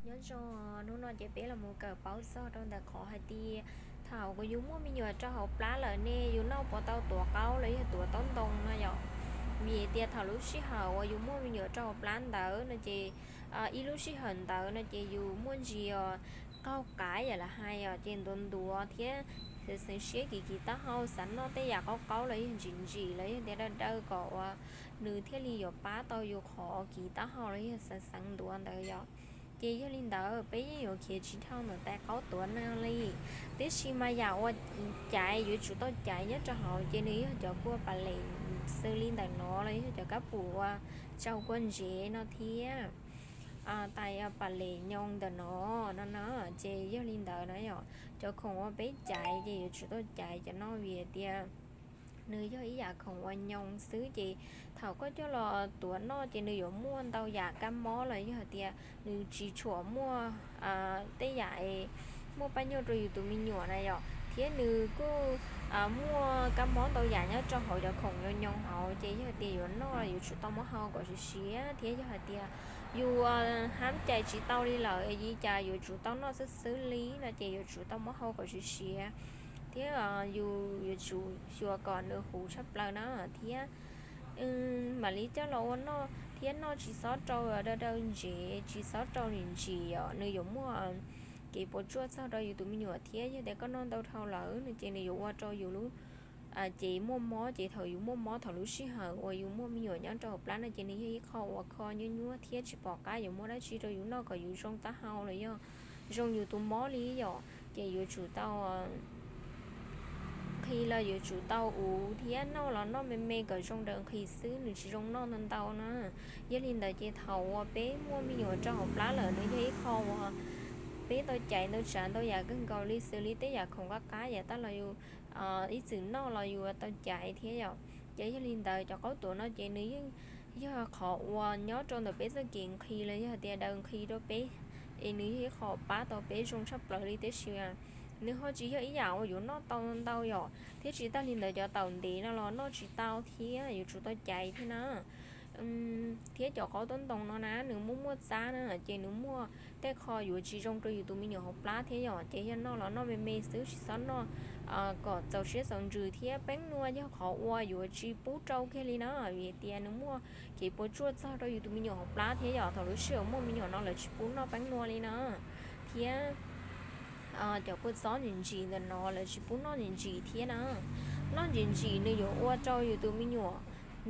Nyob zoo, hnub no ces peb los mus kawm paub txog rau ntawm qhov hais tias thaum uas yus muaj me nyuam rau hauv plab lawm ne yus noj puas tau tuav qaub los yog tuav taub ntoo no yom. Vim tias thaum lub sij hawm uas yus muaj me nyuam rau hauv plab ntawd no ces ib lub sij hawm ntawd no ces yus muaj ntsis qaug qav yam li hais os, ces ntuav ntuav thiab xeev xeev siab kiv kiv taub hau, xav noj tej yam qaub qaub los yog ntsim ntsim los yog tias daw daw kom uas nws thiaj li yuav pab tau yus qhov kiv taub hau los yog xeev xeev ntuav ntawd yom. Ces yog li ntawd peb yeej yuav khiav tsis dhau ntawm tais qaub tuav no li. Tiam sis mas yam uas caiv yuav tsum tau caiv nyob rau hauv ces nws yog cov kua pas lem xws li ntawm no los yog cov kab pum uas tsau kua ntsev no thiab tais pas lem nyoo ntawm no no na. Ces yog li ntawd na yom, cov khoom uas peb caiv ces yuav tsum tau caiv cov no vim tias nws yog ib yam khoom uas nyoo xwb ces thaum koj coj los tuav noj ces nws yuav muaj ntau yam kab mob los yog hais tias nws tsis tshua muaj tej yam muaj pab nyuaj rau yus tus me nyuam na yom, thiab nws kuj muaj kab mob ntau yam nyob rau hauv cov khoom nyoo nyoo hauv ces yog tias yuav noj los yuav tsum tau muab hau kom siav siav thiab yog hais tias yus hab cais tsis tau li lawm li cas yuav tsum tau noj xwb xwb li no ces yuav tsum tau muab hau kom siav siav thiab yus yuav tsum xyuas kom nws huv tshaj plaws na thiab mam li coj los ua noj thiab noj tsis txhob rau daw daw ntsev, tsis txhob rau ntsim ntsim yom, nws yuav muaj kev puas tsuaj txog rau yus tus me nyuam thiab yog tias koj noj ntau dhau lawm no ces nws yuav ua rau yus lub cev muaj mob ces thaum yus muaj mob thaum lub sij hawm uas yus muaj me nyuam nyob rau hauv plab no ces nws yog ib qho uas kho nyuaj nyuaj thiab tsis pom qab yuav muaj dab tsi rau yus noj kom yus zoo taub hau los yog zoo yus tus mob li yom, ces yuav tsum tau nqhis los yuav tsum tau uv thiab noj los noj me me kom zoo daws nqhis xwb, nws tsis zoo noj ntau ntau na. Yog li ntawd ces thaum uas peb muaj me nyuam rau hauv plab lawm nws yog ib qho uas peb tau caiv ntau tsav ntau yam kawg nkaus li xws li tej yam khoom qab qab yam tab los yus ib txwm noj los yus tau caiv thiab yom. Ces yog li ntawd cov qaub tuav no ces nws yeej yog qhov uas nyob rau ntawm peb txoj kev nqhis los yog tias daws nqhis rau peb, es nws yog ib qho pab tau peb zoo tshaj plaws li tab sis nws ho tsis yog ib yam uas yuav noj tau ntau yom, thiab tsis tas li ntawd cov taum ntev no los noj tsis tau thiab yuav tsum tau caiv thiab na. Thiab cov qaub tuav ntoo no na nws muaj muaj txab na ces nws muaj tej qho yuav tsis zoo rau yus tus me nyuam hauv plab thiab yom, ces yog noj los noj me me xwb tsis txhob noj kom txaus siab txaus ntsws thiab peeb nua yog qhov uas yuav tsis pub rau kiag li na, vim tias nws muaj kev puas tsuaj txog rau yus tus me nyuam hauv plab thiab yom, thaum lub sij hawm muaj me nyuam no lawv tsis pub noj peeb nua li na. Thiab cov kua txob ntsim ntsim ntawm no lawv tsis pub noj ntsim ntsim thiab na. Noj ntsim ntsim nws yuav ua rau yus tus me nyuam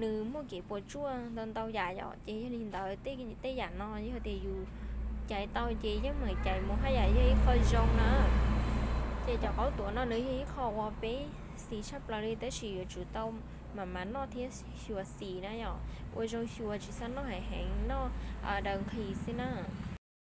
nws muaj kev puas tsuaj ntau ntau yam yom, ces yog li ntawd tej yam no yog tias yus caiv tau ces yeej meem caiv mus haj yam yog ib qho zoo na. Ces cov qaub tuav no nws yog ib qho uas peb xis tshaj plaws li tab sis yuav tsum tau mam mam noj thiab xyuas xis na yom, ua zoo xyuas tsis txhob noj heev heev, noj daws nqhis xwb na.